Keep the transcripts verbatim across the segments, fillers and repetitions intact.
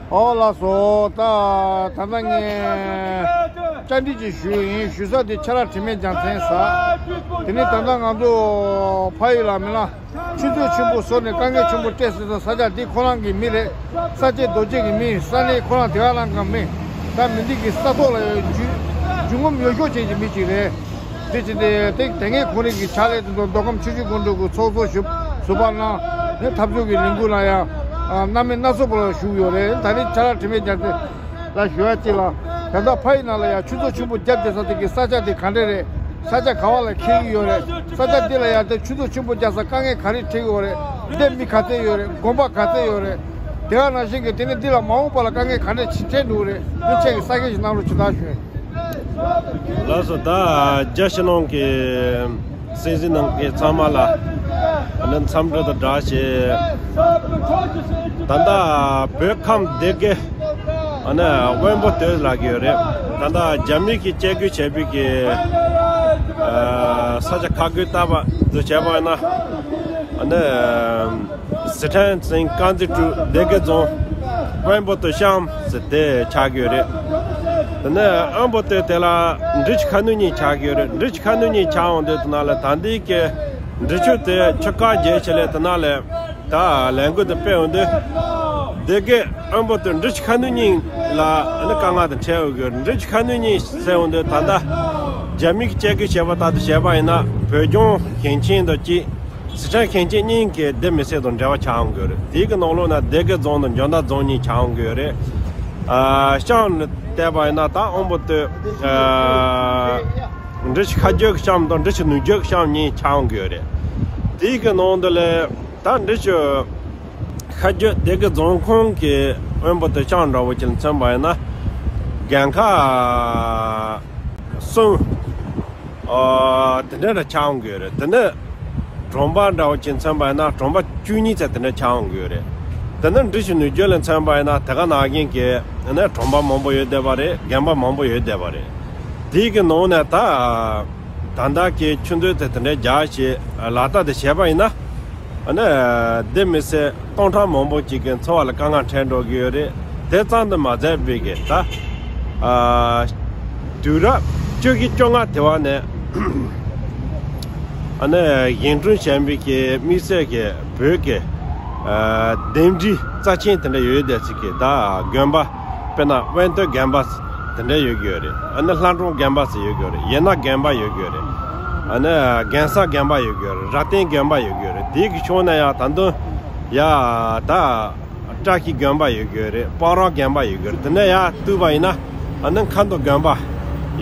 ཨོ་ལགས་སོ། ད་ད་ལྟ་ངས་བཅར་འདྲི་ཅིག་ཞུས་ཡིན། ཞུ་ས་དེ་ཆ་ལག་དྲི་མེད་རྒྱལ་མཚན་ཟེར། དེ་ནས་ད་ལྟ་ང་ཚོ་ཕ་ཡུལ་ལ་མི་ལ་ཆུ་ཚོད་ཆེན་པོ་བཟོས་ནས་དཀའ་ངལ་ཆེན་པོ་སྤྲད་ཟེར་ད། ས་ཆ་འདི་ཁོ་རང་གི་མི་རེད། ས་སྐྱེས་རྡོ་སྐྱེས་ཀྱི་མི། ས་གནས་ཁོ་རང་དེ་ག་རང་གི་མི། ད་མི་འདི་གི་ས་ཐོག་ལ་ཡང་རྒྱུས་རྒྱུས་ངོམ་ཡོད་ཤོས་ཅན་གྱི་མི་ཅིག་རེད། དེ་བྱས་ཏེ་དེ་དེ་སྔའི་ཁོ་རང་གི་ཕྱག་ལས་དེ་ཚོ་མདོ་ཁམས་ཆུ་བཞི་སྒང་དྲུག་གི་ཚོགས་གཙོ་ཞུ་ཟུར་པ་གནང་། དེ་འཐབ་ཕྱོགས་ཀྱི་ལས་འགུལ་ལ་ཡང་སྣང་མེད་སྣ་ཚོགས་པ་ལ་ཞུགས་ཡོད་རེད། ད་རིང་ཆ་ལག་དྲི་མེད་རྒྱལ་མཚན་ལ་ཞུ་ཡ་གཅིག་ལ། ད་ལྟ་ཕ་ཡུལ་ནང་ལ་ཡང་ཆུ་ཚོད་ཆེན་པོ་བརྒྱབ་བསྡད་ས་དེ་གི་ས་ཆ་དེ་ག་འདྲ་རེད། ས་ཆ་ག་བ་ལ་འཁེལ་གྱི་ཡོད་རེད། ས་ཆ་འདི་ལ་ཡང་དེ་ཆུ་ཚོད་ཆེན་པོ་བརྒྱབ་ས་དཀའ་ངལ་ག་རེ་འཕྲད་ཀྱི་ཡོད་རེད། འདིར་མི་ག་ཚད་ཡོད་རེད། དགོན་པ་ག་ཚད་ཡོད་རེད། དེ་ག་ནང་བཞིན་གྱི་དེ་ནས་འདི་ལ་མ་འོངས་པ་ལ་དཀའ་ངལ་ག་འདྲ་ཞིག་འཕྲད་འགྲོ་གི་རེད། འདི་ཆེད་ཀྱི་གསལ་བཤད་ཞིག་གནང་རོགས་ཞུ་དག་ཞུ། ལགས་སོ། ད་རྒྱ་ཕྱི་ནང་གི་སྲིད་འཛིན་ནང་གི་ཚང་མ་ལ་འདི་འཚམས་འདྲི་དང་སྦྲགས་བྱས། ད་ལྟ་བོད་ཁམས་སྡེ་དགེ་ཨ་ནི་དབོན་པོ་སྟོད་ལབ་ཀྱི་ཡོད་རེད། ད་ལྟ་རྒྱ་མི་གིས་བཅད་བགོས་བྱས་པའི་གི་ས་ཆ་ཁ་བགོས་བཏབ་པ་འདི་བྱས་པ་ཡིན་ན། ཨ་ནི་སི་ཁྲོན་ཅིང་དཀར་མཛེས་ཀྲོའུ་སྡེ་དགེ་རྫོང་དབོན་པོ་སྟོད་གཤམ་ཟེར་དེ་ཆགས་ཀྱི་ཡོད་རེད། དེ་ནས་དབོན་པོ་སྟོད་དེ་ལ་འབྲི་ཆུ་ཁ་སྣོན་གཉིས་ཆགས་ཀྱི་ཡོད་རེད། འབྲི་ཆུ་ཁ་སྣོན་གཉིས་ཆགས་འོང་དུས་དེ་ནང་ལ་ད་འདི་གི་འབྲི་ཆུ་དེ་ཆུ་ཁ་རྒྱས་ཆེ་ལས་དེ་ནང་ལ་ད་ལས་འགུལ་དེ་སྤེལ་འོང་དུས་སྡེ་དགེ་དབོན་པོ་སྟོད་འབྲི་ཆུ་ཁ་སྣོན་གཉིས་ལ་ཨ་ནི་དཀའ་ངལ་དེ་འཕྲད་འོང་གི་ཡོད་རེད། འབྲི་ཆུ་ཁ་སྣོན་གཉིས་ཟེར་འོང་དུས་ད་ལྟ་རྒྱ་མི་གི་བཅད་བགོས་བྱས་པ་ལྟར་དུ་བྱས་པ་ཡིན་ན་བོད་ལྗོངས་ཞིང་ཆེན་དང་གཅིག་སི་ཁྲོན་ཞིང་ཆེན་གཉིས་ཀྱི་སྡེ་མི་སེར་དང་འབྲེལ་བ་ཆགས་འོང་གི་ཡོད་རེད། དེའི་གི་ནང་ལོགས་ན་སྡེ་དགེ་རྫོང་དང་འཇོ་མདའ་རྫོང་གཉིས་ཆགས་འོང་གི་ཡོད་རེད། ཨ་གཤམ་ལ་བལྟས་པ་ཡིན་ན་ད་དབོན་པོ་སྟོད་ཨ་འབྲི་ཆུ་ཁ་རྒྱུད་ཀྱི་གཤམ་དང་འབྲི་ཆུ་ནུབ་རྒྱུད་ཀྱི་གཤམ་གཉིས་ཆགས་འོང་གི་ཡོད་རེད། དེའི་གི་ནང་དུ་ལས་ད་འབྲི་ཆུ་ཁ་རྒྱུད་སྡེ་དགེ་རྫོང་ཁོངས་ཀྱི་དབོན་པོ་སྟོད་གཤམ་འདྲ་བོ་ཅིག་ལ་མཚོན་པ་ཡིན་ན་རྒན་ཁ་གསུམ། ཨ་དེ་འདྲ་འདྲ་ཆགས་འོང་གི་ཡོད་རེད། དེ་ནས་གྲོང་པ་འདྲ་བོ་ཅིག་མཚོན་པ་ཡིན་ན་གྲོང་པ་བཅུ་གཉིས་ཙམ་དེ་འདྲ་ཆགས་འོང་གི་ཡོད་རེད། དེ་ནས་འབྲི་ཆུ་ནུབ་རྒྱུད་ལ་མཚོན་པ་ཡིན་ན་དེ་ག་ནང་བཞིན་གྱི་ནས་གྲོང་པ་མང་པོ་ཡོད་བསྡད་པ་རེད། དགོན་པ་མང་པོ་ཡོད་བསྡད་པ་རེད། དེའི་གི་ནང་ནས་ད་ད་ལྟ་གི་ཆུ་མཛོད་དེ་དེ་འདྲ་རྒྱག་བྱས་ལག་བསྟར་དེ་བྱས་པ་ཡིན་ན། ཨ་ནི་སྡེ་མི་སེར་སྟོང་ཕྲག་མང་པོ་ཅིག་གི་འཚོ་བ་ལ་དཀའ་ངལ་འཕྲད་འགྲོ་གི་ཡོད་རེད། དེ་ཙམ་དུ་མ་ཟད་པའི་གི་ད་ཨ་དུས་རབས་བཅུ་བཞི་བཅོ་ལྔ་དེ་བ་ནས་ཨ་ནི་བཞེངས་སྐྲུན་བྱས་པའི་གི་དམིགས་བསལ་གྱི་བོད་ཀྱི་ཨ་ལྡེབས་བྲིས་རྩ་ཆེན་དེ་འདྲ་ཡོད་བསྡད་ཅིག་གི་ད་དགོན་པ། དཔེར་ན་དབོན་སྟོད་དགོན་པ་དེ་འདྲ་ཡོད་ཀྱི་ཡོད་རེད། ཨ་ནི་ལྷ་འབྲོང་དགོན་པ་ཟེར་ཡོད་ཀྱི་ཡོད་རེད། ཡེ་ན་དགོན་པ་ཡོད་ཀྱི་ཡོད་རེད། ཨ་ནི་རྒན་ས་དགོན་པ་ཡོད་ཀྱི་ཡོད་རེད། རྭ་སྟེང་དགོན་པ་ཡོད་ཀྱི་ཡོད་རེད། དེའི་གི་ཕྱོགས་ན་ཡང་ད་དུང་ཡ་ད་བཀྲ་ཤིས་དགོན་པ་ཡོད་ཀྱི་ཡོད་རེད། སྤང་རང་དགོན་པ་ཡོད་ཀྱི་ཡོད་རེད། དེ་ནས་ཡར་བཏུས་པ་ཡིན་ན་ཨ་ནི་མཁའ་འགྲོ་དགོན་པ་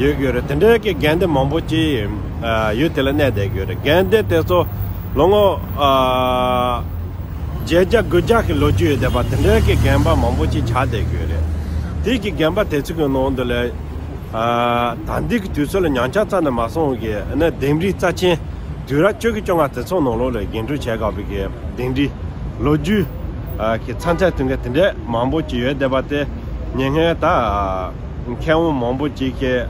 ཡོད་ཀྱི་ཡོད་རེད། དེ་འདྲའི་གི་དགོན་སྡེ་མང་པོ་ཅིག་ཡུལ་དེ་ལ་གནས་བསྡད་ཀྱི་ཡོད་རེད། དགོན་སྡེ་དེ་ཚོ་ལོ་ངོ་ཨ་བརྒྱད་བརྒྱ་དགུ་བརྒྱ་གི་ལོ་རྒྱུས་ཡོད་བསྡད་པ་དེ་འདྲའི་གི་དགོན་པ་མང་པོ་ཅིག་ཆགས་བསྡད་ཀྱི་ཡོད་རེད། དེ་གི་དགོན་པ་དེ་ཚོ་གི་ནང་དུ་ལས་ཨ་ད་ལྟའི་གི་དུས་ཚོད་ལ་ཉམས་ཆག་རྩ་ནས་མ་སོང་གི་ཨ་ནི་ལྡེབས་བྲིས་རྩ་ཆེན་དུས་རབས་བཅུ་གི་བཅོ་ལྔ་དེ་ཚོ་ནང་ལོགས་ལ་འགྲེམས་སྤེལ་བྱས་དགོས་པའི་གི་ལྡེབས་བྲིས་ལོ་རྒྱུས་ཨ་གི་ཚན་རྩལ་ཐོན་མཁན་དེ་འདྲའི་མང་པོ་ཅིག་ཡོད་བསྡད་པ་དེ་ཉེ་སྔོན་ད་མཁས་དབང་མང་པོ་ཅིག་གིས་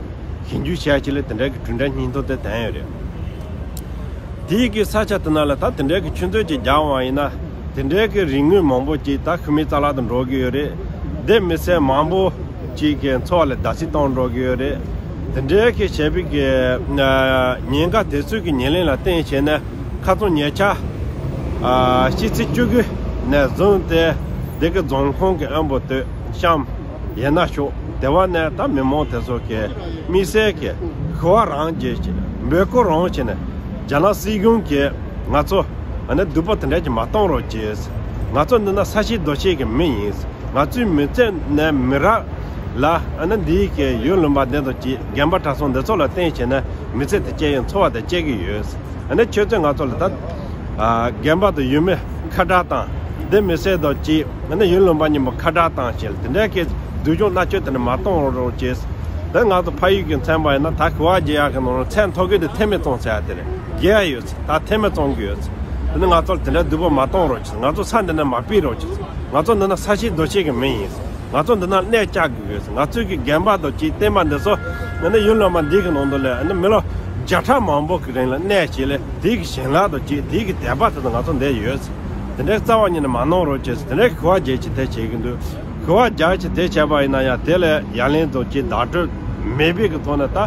ཞིབ་འཇུག་བྱས་ཅིག་ལ་དེ་འདྲའི་གི་གྲུབ་འབྲས་སྙིང་ཐོ་དེ་ཐོན་ཡོད་རེད། དེའི་གི་ས་ཆ་དེ་ནང་ལ་ད་དེ་འདྲའི་གི་ཆུ་མཛོད་ཅིག་རྒྱག་པ་ཡིན་ན་དེ་འདྲའི་གི་རིག་དངོས་མང་པོ་ཅིག་ད་ཤུལ་མའི་རྩ་བརླག་ཏུ་འགྲོ་གི་ཡོད་རེད། སྡེ་མི་སེར་མང་པོ་ཅིག་གི་འཚོ་བ་ལ་བརྡབ་གསིག་གཏོང་འགྲོ་གི་ཡོད་རེད། དེ་འདྲའི་གི་བྱས་པའི་གི་ཉེན་ཁ་དེ་ཚོའི་གི་ཉེར་ལེན་ལ་བརྟེན་བྱས་ནས་ཁ་སང་ཉེ་ཆར་ཕྱི་ཚེས་བཅུ་དགུ་ནས་བཟུང་སྟེ་སྡེ་དགེ་རྫོང་ཁོངས་ཀྱི་དབོན་པོ་སྟོད་གཤམ་ཡེ་ན་ཕྱོགས་དེ་བ་ནས་ད་མི་མང་དེ་ཚོ་གི་དམིགས་བསལ་གྱི་ཤི་བ་རང་བྱས་ཀྱི་འབོད་སྐུལ་རང་བྱས་ནས་རྒྱ་ནག་སྲིད་གཞུང་གིས་ང་ཚོ་ཨ་ནི་སྡུག་པོ་དེ་འདྲ་ཅིག་མ་གཏོང་རོགས་བྱས། ང་ཚོ་འདི་ན་ས་གཤིས་རྡོ་གཤིས་ཀྱི་མི་ཡིན། ང་ཚོའི་མི་ཚེ་ནས་མི་རབས་ལ་ཨ་ནི་འདིའི་གི་ཡུལ་ལུང་པ་འདི་དང་གཅིག་རྒན་པ་གྲྭ་ཚང་འདི་ཚོ་ལ་བརྟེན་བྱས་ནས་མི་ཚེ་དེ་སྐྱེལ་ཡོང་འཚོ་བ་དེ་སྐྱེལ་གྱི་ཡོད། ཨ་ནི་ཁྱོད་ཚོས་ང་ཚོ་ལ་ད་ཨ་རྒན་པ་དང་ཡུལ་མི་ཁ་བྲལ་བཏང་། འདི་མི་སེར་དང་གཅིག་ཨ་ནི་ཡུལ་ལུང་པ་མཉམ་པོ་ཁ་བྲལ་བཏང་བྱས་ལ་དེ་འདྲའི་གི་སྡུག་སྦྱོང་མནར་གཅོད་དེ་འདྲ་མ་གཏོང་རོགས་བྱས། ད་ང་ཚོ་ཕ་ཡུལ་གྱི་མཚོན་པ་ཡིན་ན་ད་ཤི་བ་རྒྱག་ཡག་གི་ནང་ལ་ཚད་མཐོ་གི་དེ་ཐེ་མེད་གཙང་ཟེར་ཡ་དེ་རེད། རྒྱག་ཡ་ཡོད་ཚེ་ད་ཐེ་མེད་གཙང་གི་ཡོད་ཚེ། དེ་ནི་ང་ཚོ་ལ་དེ་འདྲ་སྡུག་པོ་མ་གཏོང་རོགས་བྱེད། ང་ཚོ་ས་འདི་ན་མ་ཕུད་རོགས་བྱེད། ང་ཚོ་འདི་ན་ས་གཤིས་རྡོ་གཤིས་ཀྱི་མི་ཡིན། ང་ཚོ་འདི་ན་གནས་བཅའ་དགོས་ཡོད། ང་ཚོའི་གི་རྒན་པ་དང་གཅིག་བསྟན་པ་འདི་ཚོ་ང་ནི་ཡུལ་ལུང་པ་འདི་གི་ནང་དུ་ལ་ནི་མི་ལོ་བརྒྱ་ཕྲག་མང་པོ་གི་རིང་ལ་གནས་བྱས་ལས་དེའི་གི་བྱིན་རླབས་དང་གཅིག་དེའི་གི་དད་པ་དེ་ཚོ་ང་ཚོ་འདིར་ཡོད། དེ་འདྲའི་རྩ་བ་ཉིད་ནས་མ་གནང་རོགས་བྱེད། དེ་འདྲའི་གི་ཤི་བ་རྒྱག་ཅིག་དེ་བྱེད་ཀྱི་འདུག་གོ་བ་རྒྱག་ཅིག་དེ་བྱས་པ་ཡིན་ན་ཡང་དེ་ལ་ཡ་ལན་དང་ཅིག་བརྡ་སྤྲོད་མེད་པའི་གི་ཐོག་ནས་ད་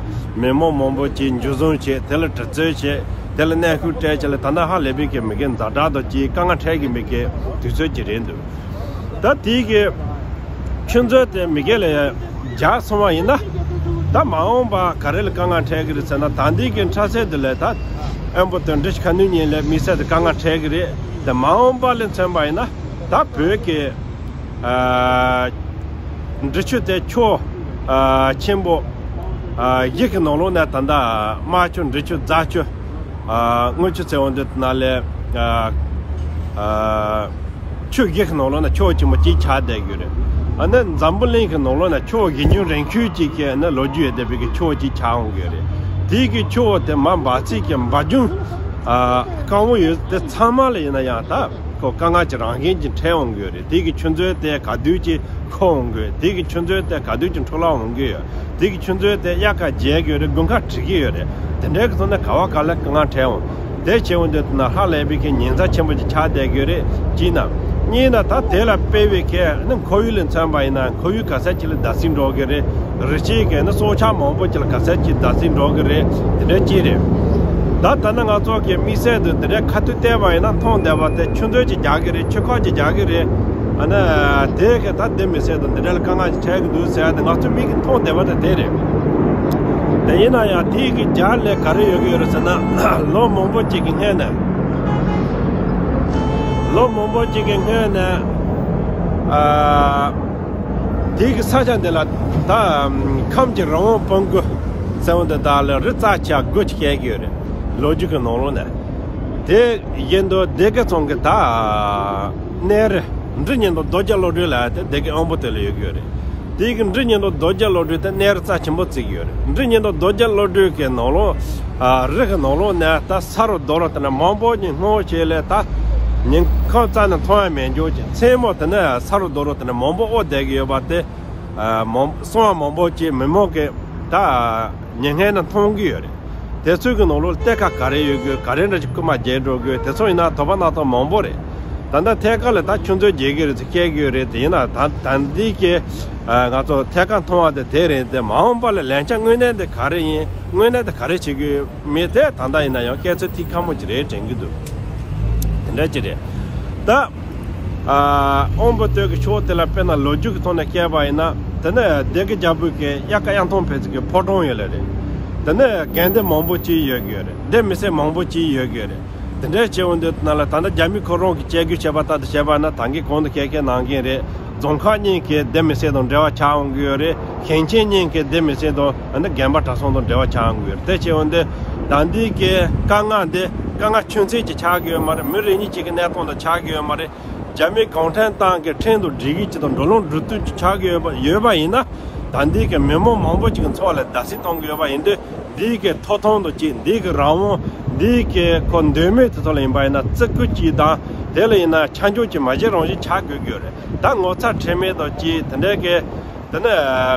མི་མང་མང་པོ་ཅིག་འཇུ་བཟུང་བྱས། དེ་ལ་དྲི་རྩད་བྱས། དེ་ལ་གནས་སྐོར་སྤྲད་བྱས་ལ་ད་ལྟ་ཧ་ལས་པའི་གི་མི་སྒེར་ཛ་དྲག་དང་ཅིག་དཀའ་ངལ་འཕྲད་ཀྱི་མི་སྒེར་དུས་ཚོད་ཅིག་རེད་འདུག་ད་དེའི་གི་ཆུ་མཛོད་དེ་མི་སྒེར་ལ་རྒྱག་སོང་བ་ཡིན་ན། ད་མ་འོངས་པ་ག་རེ་ལ་དཀའ་ངལ་འཕྲད་ཀྱི་རེད་ཟེར་ན། ད་ལྟའི་གི་འཕྲལ་སེལ་འདི་ལས་ད་དབོན་པོ་དོན་འགྲུབ་ཁ་ནུས་གཉིས་ལ་དམིགས་བསལ་དུ་དཀའ་ངལ་འཕྲད་ཀྱི་རེད། དེ་མ་འོངས་པ་ལ་མཚོན་པ་ཡིན་ན། ད་བོད་ཀྱི་ཨ་འབྲི་ཆུ་དེ་ཁྱུ་ཨ་ཆེན་པོ་ཨ་བཞི་གི་ནང་ལོགས་ནས་ད་ལྟ་རྨ་ཆུ། འབྲི་ཆུ། རྫ་ཆུ། ཨ་རྔུལ་ཆུ་ཟེར་བ་འདི་ནང་ལས་ཨ་ཨ་ཆུ་བཞི་གི་ནང་ལོགས་ན་ཁྱུ་ཆེན་པོ་གཅིག་ཆགས་བསྡད་ཡོད་རེད། ཨ་ནི་འཛམ་བུ་གླིང་གི་ནང་ལོགས་ན་ཁྱུ་བཞི་ཉུང་རིང་ཁྱུ་གཅིག་གི་ཨ་ནི་ལོ་རྒྱུས་ཡོད་བསྡད་པའི་གི་ཁྱུ་གཅིག་ཆགས་འོང་གི་ཡོད་རེད། དེའི་གི་ཁྱུ་དེ་མ་འབབ་ཚིགས་ཀྱི་འབབ་རྒྱུན་ཨ་སྐམ་པོ་ཡོད་དེ་ཚང་མ་ལ་ཡིན་ན་ཡང་ད་ཁོ་དཀའ་ངལ་གྱི་རང་བཞིན་གྱི་འཕྲད་འོང་གི་ཡོད་རེད། དེའི་གི་ཆུ་མཛོད་དེ་ག་དུས་ཀྱི་ཁོ་འོང་གི་ཡོད། དེ་གི་ཆུ་མཛོད་དེ་ག་དུས་ཀྱི་འཕྲོ་བརླག་འོང་གི་ཡོད། དེ་གི་ཆུ་མཛོད་དེ་དབྱར་ཁ་རྒྱས་གི་ཡོད་རེད། དགུན་ཁ་བྲི་གི་ཡོད་རེད། དེ་འདྲའི་གི་ཐོག་ནས་ག་བ་ག་ལ་དཀའ་ངལ་འཕྲད་འོང་། དེ་བྱས་འོང་དུས་ན་ཧ་ལས་པའི་གི་ཉེན་ཚབས་ཆེན་པོ་ཅིག་ཆགས་བསྡད་གི་ཡོད་རེད། གཅིག་ན། གཉིས་ན་ད་དེ་ལ་དཔེ་བའི་གི་ནི་ཁོར་ཡུག་ལ་མཚོན་པ་ཡིན་ན་ཁོར་ཡུག་ག་ས་ཅིག་ལ་བརྡབ་གསིག་འགྲོ་གི་རེད། རི་སྐྱེས་གི་ནི་སྲོག་ཆགས་མང་པོ་ཅིག་ལ་ག་ས་ཅིག་བརྡབ་གསིག་འགྲོ་གི་རེད། དེ་འདྲ་གཅིག་རེད། ད་ད་ནི་ང་ཚོ་གི་དམིགས་བསལ་དུ་དེ་འདྲའི་ཁ་ཐུག་བལྟས་པ་ཡིན་ན་མཐོང་བསྡད་པ་དེ་ཆུ་མཛོད་ཅིག་རྒྱག་གི་རེད། ཆུ་ཁ་ཅིག་རྒྱག་གི་རེད། ཨ་ནི་དེ་གི་ད་དེ་མི་སྲིད་དང་དེ་འདྲ་ལ་དཀའ་ངལ་ཅིག་འཕྲད་གི་འདུག་ཟེར་ཡ་དེ་ང་ཚོའི་མིག་གིས་མཐོང་བསྡད་པ་དེ་དེ་རེད། དེ་ཡིན་ན་ཡང་དེ་གི་རྒྱབ་ལ་ག་རེ་ཡོད་གི་ཡོད་རེད་ཟེར་ན། ལོ་མང་པོ་ཅིག་གི་སྔོན་ནས། ལོ་མང་པོ་ཅིག་གི་སྔོན་ནས་ཨ་དེ་གི་ས་ཆ་འདི་ལ་ད་ཁམས་ཀྱི་རི་བོང་སྤུན་དགུ་ཟེར་བ་འདི་དག་ལ་རི་རྩ་ཆེ་དགུ་ཅིག་སྐྱེས་གི་ཡོད་རེད། ལོ་རྒྱུས་གི་ནང་ལོགས་ནས། དེ་བཞིན་དུ་སྡེ་དགེ་ཚང་གི་ད་གནས་རི་འབྲི་སྙིང་ལྡན་རྡོ་རྗེ་བློ་གྲོས་ལ་དེ་སྡེ་དགེ་དབོན་པོ་དེ་ལ་ཡོད་ཀྱི་ཡོད་རེད། དེ་གི་འབྲི་སྙིང་ལྡན་རྡོ་རྗེ་བློ་གྲོས་དེ་གནས་རི་རྩ་ཆེན་པོ་བརྩི་གི་ཡོད་རེད། འབྲི་སྙིང་ལྡན་རྡོ་རྗེ་བློ་གྲོས་ཀྱི་ནང་ལོགས་ཨ་རི་གི་ནང་ལོགས་ནས་ད་ས་རུ་རྡོ་རུ་དེ་ནས་མང་པོ་ཉིད་སྔོན་ཆད་ལས་ད་ཉིན་གང་རྩ་ནས་མཐོང་ཡ་མེད་འཇོག་གི་མཚན་མོ་དེ་ནས་ས་རུ་རྡོ་རུ་དེ་ནས་མང་པོ་ཨོ་བསྡད་ཀྱི་ཡོད་པ་དེ། ཨ་མང་སོང་བ་མང་པོ་ཅིག་མི་མང་གི་ད་ཉིན་སྔ་ན་མཐོང་གི་ཡོད་རེད། དེ་ཚོའི་གི་ནང་ལོགས་གཏེར་ཁ་ག་རེ་ཡོད་དགོས། ག་རེ་འདྲ་ཅིག་རྐུན་མ་བརྒྱབ་འགྲོ་དགོས། དེ་ཚོ་ཡིན་ན་དོགས་པ་སྣ་ཚོགས་མང་པོ་རེད། ད་ལྟ་ཐད་ཀར་ལ་ད་ཆུ་མཛོད་རྒྱས་ཀྱི་རེད་ཟེར་བཤད་ཀྱི་ཡོད་རེད། དེ་ཡིན་ན་ད་ད་འདི་གི་ཨ་ང་ཚོ་ཐད་ཀར་མཐོང་བ་དེ་དེ་རེད། དེ་མ་འོངས་པ་ལ་ལན་ཆ་དངོས་གནས་དེ་ག་རེ་ཡིན། དངོས་གནས་དེ་ག་རེ་བྱེད་དགོས་མེད། དེ་ད་ལྟ་ཡིན་ན་ཡང་སྐད་ཚོད་ཐིག་ཁ་མོ་ཅིག་རེད་དྲན་གྱི་འདུག་དེ་འདྲ་ཅིག་རེད། ད་ཨ་དབོན་པོ་སྟོད་ཀྱི་ཕྱོགས་དེ་ལ་དཔེར་ན་ལོ་རྒྱུས་ཀྱི་ཐོག་ནས་བཤད་པ་ཡིན་ན། དེ་ནས་སྡེ་དགེ་རྒྱལ་པོའི་གི་དབྱར་ཁ་གཡའ་ཐང་ཕན་ཚུན་གྱི་ཕོ་བྲང་ཡོད་ལེ་རེད། དེ་ནས་དགོན་སྡེ་མང་པོ་ཅིག་ཡོད་ཀྱི་ཡོད་རེད། སྡེ་མི་སེར་མང་པོ་ཅིག་ཡོད་ཀྱི་ཡོད་རེད། དེ་འདྲའི་བྱས་འོང་དུས་ན་ལ་ད་ལྟ་རྒྱ་མི་ཁོ་རང་གི་བཅད་བགོས་བྱས་པ་ལྟར་དུ་བྱས་པ་ན་ད་གིན་གོང་དུ་ཁྱེད་ཀྱིས་གནང་མཁན་རེད། རྫོང་ཁག་གཉིས་ཀྱི་སྡེ་མི་སེར་དང་འབྲེལ་བ་ཆགས་འོང་གི་ཡོད་རེད། ཞིང་ཆེན་གཉིས་ཀྱི་སྡེ་མི་སེར་དང་ཨ་ནི་དགོན་པ་གྲྭ་ཚང་དང་འབྲེལ་བ་ཆགས་འོང་གི་ཡོད་རེད། དེ་བྱས་འོང་དུས་ད་འདི་གི་དཀའ་ངལ་འདི་དཀའ་ངལ་ཆུང་ཚད་ཅིག་ཆགས་ཀྱི་ཡོད་མ་རེད། མི་རེ་གཉིས་གཅིག་གི་གནས་སྟངས་དང་ཆགས་ཀྱི་ཡོད་མ་རེད། རྒྱ་མི་གུང་ཁྲན་ཏང་གི་ཁྲིམས་དང་སྒྲིག་གཞི་གཅིག་དང་འགྲོ་ལུགས་འགྲོ་སྟངས་གཅིག་ཆགས་ཀྱི་ཡོད་པ་ཡོད་པ་ཡིན་ན། ད་འདི་གི་མི་མང་མང་པོ་ཅིག་གི་འཚོ་བ་ལ་བརྡབ་གསིག་གཏོང་གི་ཡོད་པ་ཡིན་དུས། འདི་གི་ཐོབ་ཐང་དང་གཅིག་འདི་གི་རང་དབང་། འདི་གི་ཁོ་འདོད་མོས་དེ་ཚོ་ལ་ཡིན་པ་ཡིན་ན་བརྩི་བཀུར་གཅིག་དང་། དེ་ལ་ཡིན་ན་ཆ་འཇོག་གཅིག་མ་བྱེད་རང་བཞིན་ཆགས་དགོས་ཀྱི་ཡོད་རེད། ད་ངོ་ཚ་ཁྲེལ་མེད་དང་གཅིག་དེ་འདྲའི་གི་དེ་ནི་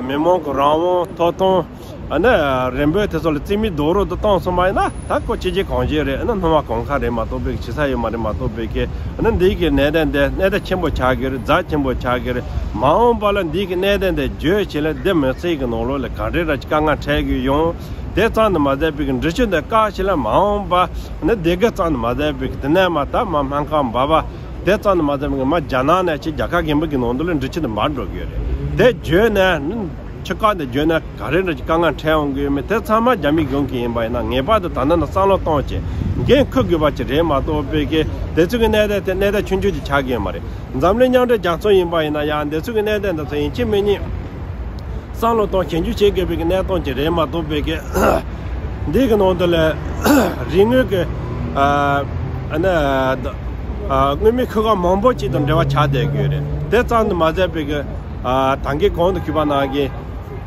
མི་མང་གི་རང་དབང་ཐོབ་ཐང་། ཨ་ནི་རིམ་པས་དེ་ཚོ་ལ་རྩིས་མེད་རྡོག་རོལ་དུ་བཏང་སོང་བ་ཡིན་ན། ད་ཁོ་ཅི་བྱེད་གང་བྱེད་རེད། ཨ་ནི་སྣང་བ་གང་ཁ་རེད་མ་གཏོགས་པའི་བྱེད་ས་ཡོད་མ་རེད་མ་གཏོགས་པའི་གི། ཨ་ནི་འདི་གི་གནད་དོན་དེ་གནད་དོན་ཆེན་པོ་ཆགས་ཀྱི་རེད། རྫ་ཆེན་པོ་ཆགས་ཀྱི་རེད། མ་འོངས་པ་ལ་འདི་གི་གནད་དོན་དེ་བརྗོད་བྱས་ལ་སྡེ་མི་སེར་གི་ནང་ལོགས་ལ་ག་འདྲའི་ར་ཅིག་དཀའ་ངལ་འཕྲད་ཀྱི་ཡོང་། དེ་ཙམ་དུ་མ་ཟད་པའི་གི་འབྲི་ཆུ་འདི་བཀག་བྱས་ལ་མ་འོངས་པ་ནི་སྡེ་དགེ་ཙམ་དུ་མ་ཟད་པའི་གི་དེ་ནས་མ་ད་མ་སྨན་ཁང་འབབ་པ། དེ་ཙམ་དུ་མ་ཟད་པའི་གི་མ་རྒྱ་ནག་ནས་ཅིག་རྒྱལ་ཁབ་རྒན་པོ་གི་ནང་དུ་ལ་འབྲི་ཆུ་འདི་འབབ་འགྲོ་གི་ཡོད་རེད། དེ་བརྗོད་ནས་ནི། ཆུ་བཀག་འདི་བརྗོད་ན་ག་རེ་འདྲ་ཅིག་དཀའ་ངལ་འཕྲད་འོང་གི་ཡོད་མེད་དེ་ཚང་མ་རྒྱ་མི་གཞུང་གི་ཡིན་པ་ཡིན་ན་ངེས་པར་དུ་ད་ནང་ན་བསམ་བློ་གཏོང་བྱས་འགན་འཁུར་དགོས་པ་ཅིག་རེད་མ་གཏོགས་པའི་གི་དེ་ཚོ་གི་གནད་དོན་དེ་གནད་དོན་ཆུང་ཆུང་ཅིག་ཆགས་ཀྱི་ཡོད་མ་རེད། འཛམ་གླིང་མཉམ་འབྲེལ་རྒྱལ་ཚོགས་ཡིན་པ་ཡིན་ན་ཡང་འདི་ཚོ་གི་གནད་དོན་འདི་ཚོ་ཡིན་གཅིག་མིན་གཉིས་བསམ་བློ་གཏོང་ཞིབ་འཇུག་བྱེད་དགོས་པའི་གི་གནད་དོན་ཅིག་རེད་མ་གཏོགས་པའི་གི་འདི་གི་ནང་དུ་ལ་རིག་དངོས་ཀྱི་ཨ་ཨ་ནི་ཨ་དངོས་མེད་ཁུ་ཁ་མང་པོ་ཅིག་དང་འབྲེལ་བ་ཆགས་བསྡད་ཀྱི་ཡོད་རེད། དེ་ཙམ་དུ་མ་ཟད་པའི་གི་ཨ་ད་གིན་གོང་དུ་ཞུས་པ་ནང་གི་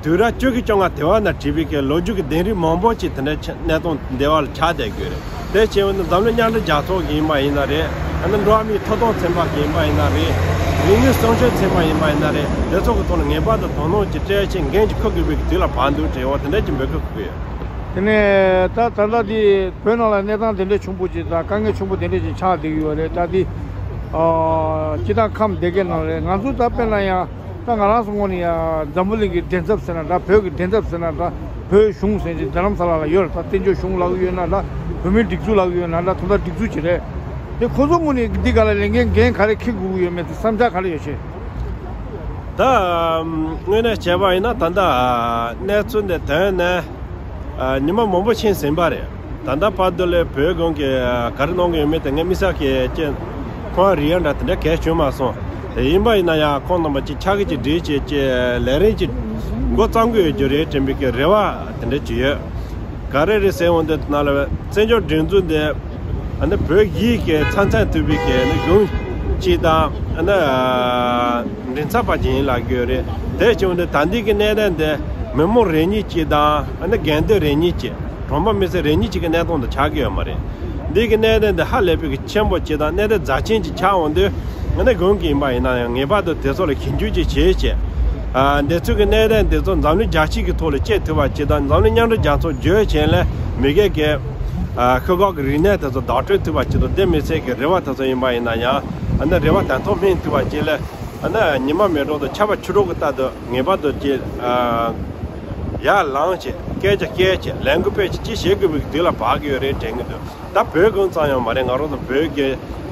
དུས་རབས་བཅུ་གི་བཅོ་ལྔ་དེ་བ་ན་བྲིས་པའི་གི་ལོ་རྒྱུས་ཀྱི་ལྡེབས་རིས་མང་པོ་ཅིག་དེ་འདྲའི་ཆ་གནས་སྟངས་འདི་བ་ལ་ཆགས་བསྡད་ཀྱི་ཡོད་རེད། དེ་བྱས་པ་ནི་འཛམ་གླིང་མཉམ་འབྲེལ་རྒྱལ་ཚོགས་ཀྱི་ཡིན་པ་ཡིན་ན་རེད། ཨ་ནི་འགྲོ་བ་མིའི་ཐོབ་ཐང་ཚན་པ་གི་ཡིན་པ་ཡིན་ན་རེད། རིག་དངོས་སྲུང་སྐྱོབ་ཚན་པ་ཡིན་པ་ཡིན་ན་རེད། དེ་ཚོ་གི་ཐོག་ལ་ངེས་པར་དུ་དོ་སྣང་ཅིག་སྤྲད་ཆེད་འགན་ཅིག་འཁུར་དགོས་པའི་དུས་ལ་བབས་འདུག་དྲན་འོ་དེ་འདྲ་ཅིག་འབོད་སྐུལ་ཞུ་གི་ཡོད། དེ་ནས་ད་ད་ལྟ་འདི་བོད་ནང་ལ་གནས་སྟངས་དེ་འདྲ་ཆེན་པོ་ཅིག་དང་དཀའ་ངལ་ཆེན་པོ་དེ་འདྲ་ཅིག་ཆགས་བསྡད་ཀྱི་ཡོད་རེད། ད་འདི་ཨ་སྤྱི་བཏང་ཁམས་སྡེ་དགེ་ནང་རེད། ང་ཚོ་ད་དཔེར་ན་ཡང་ ད་ང་རང་ཚོ་ངོས་ནས་ཡ་འཛམ་བུ་གླིང་གི་འགྲན་ཚབ་ཟེར་ན་འདྲ། བོད་ཀྱི་འགྲན་ཚབ་ཟེར་ན་འདྲ། བོད་གཞུང་ཟེར་གྱི་རྡ་རམ་ས་ལ་ལ་ཡོད་རེད། ད་བཙན་བྱོལ་གཞུང་ལབ་ཀྱི་ཡོད་ན་འདྲ། བོད་མིའི་སྒྲིག་འཛུགས་ལབ་ཀྱི་ཡོད་ན་འདྲ། ད་ལྟ་སྒྲིག་འཛུགས་ཅིག་རེད། དེ་ཁོ་ཚོ་ངོས་ནས་འདི་ག་ལ་ལས་འགན་འགན་ག་རེ་འཁྱེར་དགོས་ཀྱི་ཡོད་མེད་དེ་བསམ་འཆར་ག་རེ་ཡོད་ཤེས། ད་དངོས་གནས་བྱས་པ་ཡིན་ན་ད་ལྟ་གནས་ཚུལ་འདི་དོན་ནས། ཉི་མ་མང་པོ་ཕྱིན་ཟིན་པ་རེད། ད་ལྟ་བར་དུ་ལས་བོད་གཞུང་གིས་ག་རེ་གནང་གི་ཡོད་མེད་དེ་ངས་དམིགས་བསལ་གྱི་ཅི་ཁོང་རིག་ཡ་འདྲ་དེ་འདྲ་གལ་བྱུང་མ་སོང་། དེ་ཡིན་པ་ཡིན་ན་ཡང་ཁོང་རྣམ་པ་ཅིག་ཕྱག་གི་ཅིག་སྒྲིལ་བྱས་ཅི་ལས་རིམ་ཅིག་འགོ་བརྩམས་གི་ཡོད་རྒྱུ་རེད་དྲན་པའི་གི་རེ་བ་དེ་འདྲ་ཅིག་ཡོད། ག་རེ་རེད་ཟེར་འོང་དུས་ན་ལ་བཙན་བྱོལ་སྒྲིག་འཛུགས་འདི་ཨ་ནི་བོད་ཡིག་གི་ཚན་རྩལ་ཐུབ་པའི་གི་ཨ་ནི་གཞུང་གཅིག་དང་ཨ་ནི། མགྲིན་ཚབ་པ་ཅིག་ཡིན་ལབ་ཀྱི་ཡོད་རེད། དེ་བྱུང་སྟེ་ད་འདི་གི་གནད་དོན་དེ་མི་མང་རེ་གཉིས་ཀྱིས་དང་ཨ་ནི་དགོན་སྡེ་རེ་གཉིས་ཀྱིས་གྲོང་པ་མི་སེར་རེ་གཉིས་ཀྱི་གནད་དོན་དུ་ཆགས་ཀྱི་ཡོད་མ་རེད། འདི་གི་གནད་དོན་དེ་ཧ་ལས་པའི་གི་ཆེན་པོ་ཅིག་དང་གནད་དོན་རྫ་ཆེན་ཅིག་ཆགས་འོང་དུས་ཨ་ནི་གང་གི་ཡིན་པ་ཡིན་ན་ཡང་ངེས་པར་དུ་དེ་ཚོ་ལ་ཞིབ་འཇུག་ཅིག་བྱེད་ཅེས། ཨ་འདི་ཚོ་གི་གནད་དོན་དེ་ཚོ་འཛམ་གླིང་རྒྱལ་སྤྱི་གི་ཐོག་ལ་སྐྱེལ་ཐུབ་པ་ཅིག་དང་འཛམ་གླིང་མཉམ་འབྲེལ་རྒྱལ་ཚོགས་བརྗོད་བྱས་ལས་མི་སྒེར་གྱི་ཨ་ཤོག་ཁག་གི་རིག་གནས་དེ་ཚོ་བདག་སྤྲོད་ཐུབ་པ་ཅིག་དང་དེ་མི་ཚད་ཀྱི་རེ་བ་དེ་ཚོ་ཡིན་པ་ཡིན་ན་ཡང་ཨ་ནི་རེ་བ་དང་ཐོག་སྨིན་ཐུབ་པ་ཅིག་ལས། ཨ་ནི་ཉི་མ་མེད་འགྲོ་དང་ཆར་པ་ཆུ་གྲོག་གི་ལྟར་དུ་ངེས་པར་དུ་ཅིག་ཨ་ཡར་ལངས་ཅིག་སྐད་ཆ་བཤད་ཅིག་ལས་འགུལ་སྤེལ་ཅིག་ཅི་བྱེད་དགོས་པའི་དུས་ལ་བབ་ཀྱི་ཡོད་རེད་དྲན་གྱི་འདུག་ད་བོད་ཁོངས་ཙམ་ཡང་མ་རེད། ང་རང་ཚོ་བོད་ཀྱི་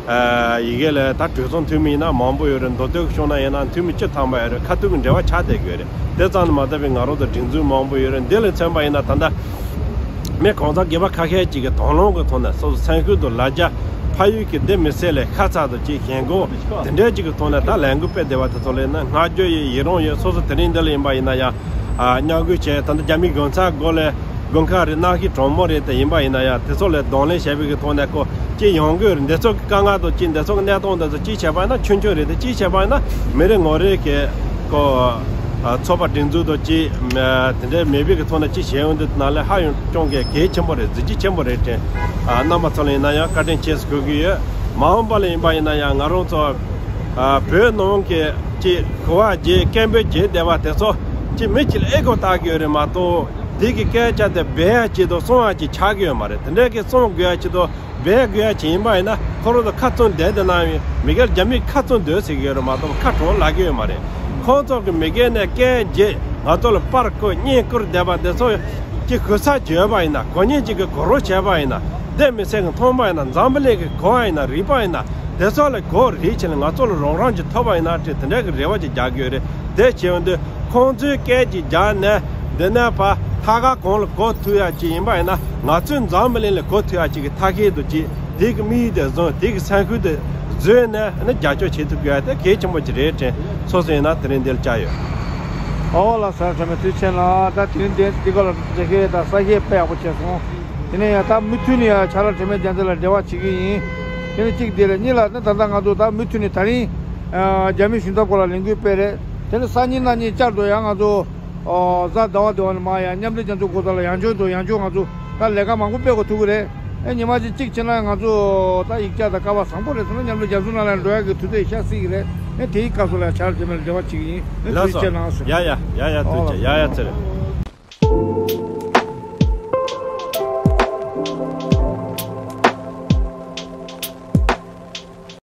ཨ་ཡི་གེ་ལ་ད་གྲོས་ཚོགས་འཐུས་མི་ཡིན་ན་མང་པོ་ཡོད་རེད། མདོ་སྟོད་ཀྱི་ཕྱོགས་ན་ཡིན་ན་འཐུས་མི་བཅུ་ཐམ་པ་ཡོད་རེད། ཁ་ཐུག་གི་འབྲེལ་བ་ཆགས་བསྡད་ཀྱི་ཡོད་རེད། དེ་ཙམ་དུ་མ་ཟད་པའི་ང་རང་ཚོ་སྒྲིག་འཛུགས་མང་པོ་ཡོད་རེད། འདི་ལ་མཚོན་པ་ཡིན་ན་ད་ལྟ། མི་གང་ཟག་སྒེར་པ་ཁ་ཤས་ཅིག་གིས་དང་བླངས་ཀྱི་ཐོག་ནས་སོ་སོ་སེམས་ཤུགས་དང་ལ་རྒྱ་ཕ་ཡུལ་གྱི་སྡེ་མི་སེར་ལས་ཁ་ཚ་དང་ཅིག་ཞེན་ཁོག་དེ་འདྲའི་ཅིག་གི་ཐོག་ནས་ད་ལས་འགུལ་སྤེལ་བསྡད་པ་དེ་ཚོ་ལ་ཡིན་ན་བསྔགས་བརྗོད་ཡིན་ཡི་རང་ཡིན། སོ་སོ་དེ་རིང་འདི་ལ་ཡིན་པ་ཡིན་ན་ཡང་ཨ་མཉམ་འགུལ་བྱས། ད་ལྟ་རྒྱ་མིའི་གུང་ཚང་སྒོ་ལས་དགོན་ཁག་རེད། གནམ་གཤིས་གྲང་མོ་རེད། དེ་ཡིན་པ་ཡིན་ན་ཡང་དེ་ཚོ་ལ་གདོང་ལེན་བྱས་པའི་གི་ཐོག་ནས་ཁོ་ཅིག་ཡོང་གི་ཡོད་རེད། འདི་ཚོ་གི་དཀའ་ངལ་དང་ཅིག་འདི་ཚོ་གི་གནས་སྟངས་འདི་ཚོ་ཅིག་བྱས་པ་ཡིན་ན་ཆུང་ཆུང་རེད། དེ་ཅིག་བྱས་པ་ཡིན་ན་མི་རེ་ངོ་རེ་གི་ཁོ་ཚོགས་པ་སྒྲིག་འཛུགས་དང་ཅིག་དེ་འདྲའི་མེད་པའི་གི་ཐོག་ནས་ཅིག་བྱས་ཡོང་དུས་ན་ལས་ཧ་ཡང་ཅུང་གི་གལ་ཆེན་པོ་རེད། གཟི་བརྗིད་ཆེན་པོ་རེད་དྲན། རྣམ་པ་ཚོ་ལ་ཡིན་ན་ཡང་བཀའ་དྲིན་ཆེ་ཞུ་དགོས་ཀྱི་ཡོད། མ་འོངས་པ་ལ་ཡིན་པ་ཡིན་ན་ཡང་ང་རང་ཚོ་བོད་ནང་གི་ཅིག་གོ་བ་བརྗེ་སྐད་འབོད་བྱེད་བསྡད་པ་དེ་ཚོ་ཅིག་མི་གཅིག་ལ་ཨེ་གོ་བཏགས་ཀྱི་ཡོད་རེད་མ་གཏོགས་དེ་གི་སྐད་ཆ་དེ་འབད་ཡ་ཅིག་དང་གསུང་ཡ་ཅིག་ཆགས་ཀྱི་ཡོད་མ་རེད། དེ་འདྲའི་གི་གསུང་དགོས་ཡ་ཅིག་དང་། སྦས་དགོས་ཡ་ཅིག་ཡིན་པ་ཡིན་ན་ཁོ་རང་ཚོ་ཁ་བཙུམ་བསྡད་དེ་ན་མི་སྒེར་རྒྱ་མིས་ཁ་བཙུམ་སྡོད་ཟེར་གྱི་ཡོད་རེད་མ་གཏོགས་ཁ་གྲོངས་ལབ་ཀྱི་ཡོད་མ་རེད། ཁོང་ཚོ་གི་མི་སྒེར་ནས་སྐད་འབོད་ང་ཚོ་ལ་པར་བརྐོས་བརྙན་བསྐུར་བསྡད་པ་དེ་ཚོ་ཅིག་གུས་ཞབས་བྱས་པ་ཡིན་ན་གོ་ཉན་ཅིག་གི་གོ་རོགས་བྱས་པ་ཡིན་ན་སྡེ་མི་སེར་གི་མཐོང་པ་ཡིན་ན་འཛམ་བུ་གླིང་གི་གོ་བ་ཡིན་ན་རིག་པ་ཡིན་ན་དེ་ཚོ་ལ་གོ་རིག་བྱས་ནས་ང་ཚོ་ལ་རོགས་རམ་ཅིག་ཐོབ་པ་ཡིན་ན་དེ་དེ་འདྲ་གི་རེ་བ་ཅིག་རྒྱག་གི་ཡོད་རེད། དེ་བྱས་ཡོང་དུས། ཁོང་ཚོའི་སྐད་ཅིག་རྒྱག་ནས་འདི་ནས་ཕར་ཐད་ཀར་གང་ལ་གོ་ཐུབ་ཡ་ཅིག་ཡིན་པ་ཡིན་ན་ང་ཚོའི་འཛམ་བུ་གླིང་ལ་གོ་ཐུབ་ཡ་ཅིག་གི་ཐབས་ཤེས་དུ་ཅིག་དེ་གི་དམིགས་ཡུལ་དེ་བཟུང་དེ་གི་སེམས་ཤུགས་དེ་བཟོས་ནས་ནི་རྒྱབ་སྐྱོར་བྱེད་ཐུབ་དགོས་ཡ་དེ་གལ་ཆེན་པོ་ཅིག་རེད་དྲན། སོ་སོ་ཡིན་ན་དེ་རིང་འདིར་བཅར་ཡོད། ཨོ་ལགས་སོ། དྲན་པའི་ཐུགས་ཆེ་གནང་། ད་དེ་རིང་འདི་འདི་ག་ལ་མཇལ་ཁའི་ད་ས་གཞས་དཔེ་ཡག་པོ་བྱས་སོང་། དེ་ནས་ཡང་ད་མུ་མཐུད་ནས་ཡང་ཆ་ལག་དྲན་པའི་རྒྱལ་མཚན་ལ་འབྲེལ་བ་བྱེད་ཀྱི་ཡིན། དེ་ནས་གཅིག་དེ་རེད། གཉིས་ལ་ནི་ད་ལྟ་ང་ཚོ་ད་མུ་མཐུད་ནས་ད་རིང་རྒྱ་མིའི་གཞུང་ཚབ་སྐོར་ལ་ལས་འགུལ་སྤེལ་རེད། དེ་ནས་སང་ཉིན་གནངས་ཉིན་བསྐྱར་དུ་ཡང་ང་ཚོ་གཟའ་ཟླ་བ་དེ་བ་ནས་མར་ཡང་མཉམ་འབྲེལ་རྒྱལ་ཚོགས་སྐོར་ཚོགས་ལ་ཡང་བསྐྱར་དུ་ཡང་བསྐྱར་ང་ཚོ་ད་ལས་ཀ་མང་པོ་སྤེལ་དགོས་ཐུག་གི་རེད། ཨེ་ཉི་མ་གཅིག་གཅིག་བྱས་ན་ང་ཚོ་ད་ཡིག་ཆ་དང་སྐལ་བ་བཟང་པོ་རེད་ཟེར་ན་མཉམ་འབྲེལ་རྒྱལ་ཚོགས་ནང་ལ་འགྲོ་ཡག་གི་དུས་ཚོད་ཤར་སྲིད་ཀྱི་རེད། ཨེ་དེའི་སྐབས་སུ་ལ་ཆ་ལག་དྲན་པའི་འབྲེལ་བ་བྱེད་ཀྱི་ཡིན། ཨེ་ཐུགས་རྗེ་ཆེ་གནང་ཟེར། ཡ་ཡ་ཡ་ཡ་ཐུགས་རྗེ་ཆེ། ཡ་ཡ་ཚེ་རིང་།